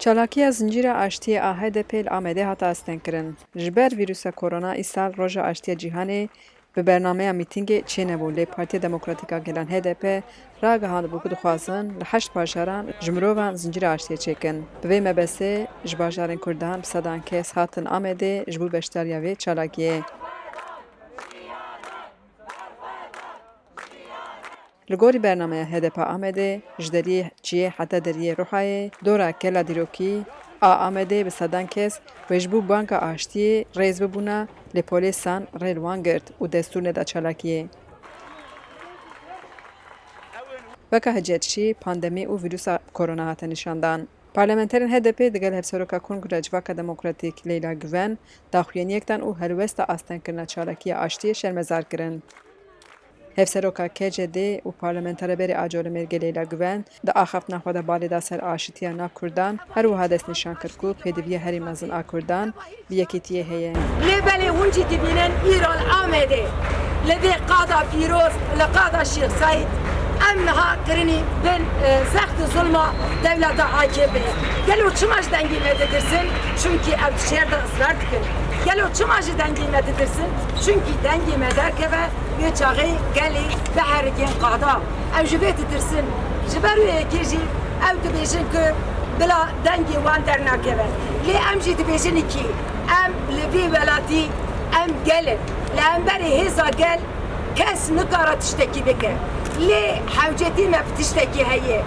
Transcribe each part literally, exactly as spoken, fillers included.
Çalakiya Zincîra Aştiyê a H D P li Amedê hate astengkirin. Ji ber vîrusa korona îsal Roja Aştiya Cîhanê bi bernameya mîtîngê çênebû, lê Partiya Demokratîk a Gelan H D P ragihandibû ku dixwazin li heşt bajaran ji mirovan Zincîra Aştiyê çêkin. Bi vê mebestê ji bajarên Kurdan bi sedan kes hatin Amedê ji bo beşdariya vê çalakiyê. Li gorî bernameya H D P Amedê, ji deriyê Çiyê heta deriyê Ruhayê, dora Kela Dîrokî a Amedê bi sedan kes wê ji bo banga aştiyê rêz bibûna, lê polêsan rê li wan girt û destûr neda çalakiyê. Weke hicetşî, pandemî û vîrusa korona hate nîşandan. Parlamenterên H D P digel Hevseroka Kongra Civaka Demokratîk Leyla Guven daxuyaniyek dan û helwesta astengkirina çalakiya aştiyê şermezar kirin. Hevseroka K C D û parlamentera berê a Colemêrgê Leyla Guven di axaftina xwe de balê da ser aşitiya nav Kurdan, her wiha destnîşan kir ku pêdiviya herî mezin a Kurdan bi yekîtiyê heye. Lê belê hûn jî dibînin îro li Amedê li vê qada pîroz, li qada Şêx Seîd, em niha kirinî bin, e, zext û zulma dewleta A K P. Gelo çima ji dengê me ditirsin? Çimkî ew di şer de israr dikin. Gelo çima ji dengê me ditirsin? Çimkî dengê me derkeve, wê çaxê gelê biherikên qada. Ew ji vê ditirsin. Ji ber wê yekê jî ew dibêjin ku bila dengê wan dernakeve. Lê em jî dibêjin kî em li vê welatî em gel in. Li hemberî hêza gel kes nikare tiştekî bike. Lê hewcetî me bi tiştekî heye.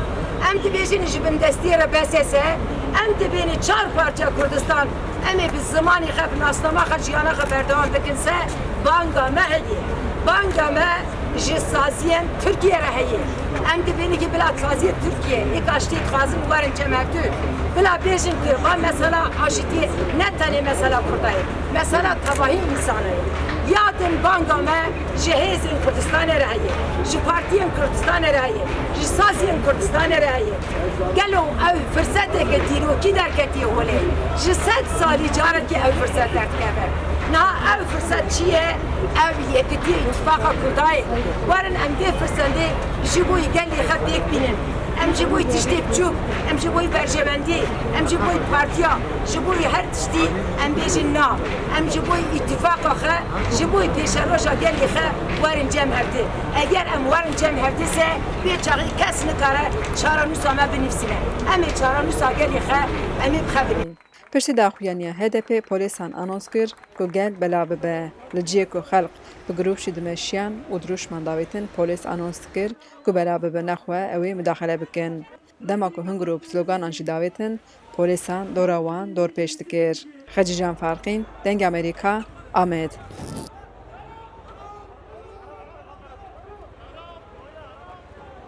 Em dibêjin ji bindestiyê re B S S, em dibêne çar parça Kurdistan, em ê bi zimanê xwe, bi nasnama xwe, jiyana xwe berdewam bikin se, banga me heye. Banga me ji saziyên Tirkiye re heye. Em dibêne ki bila saziyê Tirkiye, ê ka ji tê dixwazin werin cem hevdû. Bila bêjin ku va mesela aşitiyê ne tenê mesela Kurda ye, mesela tevahî însana ye. Ya din banga me ji hêzên Kurdistanê re heye, ji partiyên Kurdistanê re heye, ji saziyên Kurdistanê re heye. Gelo ew firseteke dîrokî derketiye holê? Ji sed salî carekî ew firset derdikeve. Niha ew firset çi ye? Ev yekitî îtifaqa Kurda ye. Werin em vê firsetê ji bo gelê xwe pêk bînin. Em ji bo tiştê biçûk, em ji bo berjewendî, em ji bo partiya, ji bo her tiştî em bêjin na. Em ji bo îtifaqa xwe, ji bo pêşeroja gelê xwe werin cem hevdê. Eger em werin cem hevdê se, Vê çaxê kes nikare çarenûsa me binivîsîne. Em ê çarenûsa gelê xwe, em ê bi xwe binîn. Piştî daxuyaniya H D P polêsan anons kir ku gel belav bibe. Li cihê ku xelk bi grûp jî dimeşiyan û dirûşman davêtin, polês anons dikir ku belav bibe, nexwe ew ê mudaxele bikin. Dema ku hin grûp sloganan jî davêtin, polêsan dora wan dorpêç dikir. Xecîcan Farqîn, Dengê Amerîka, Amed.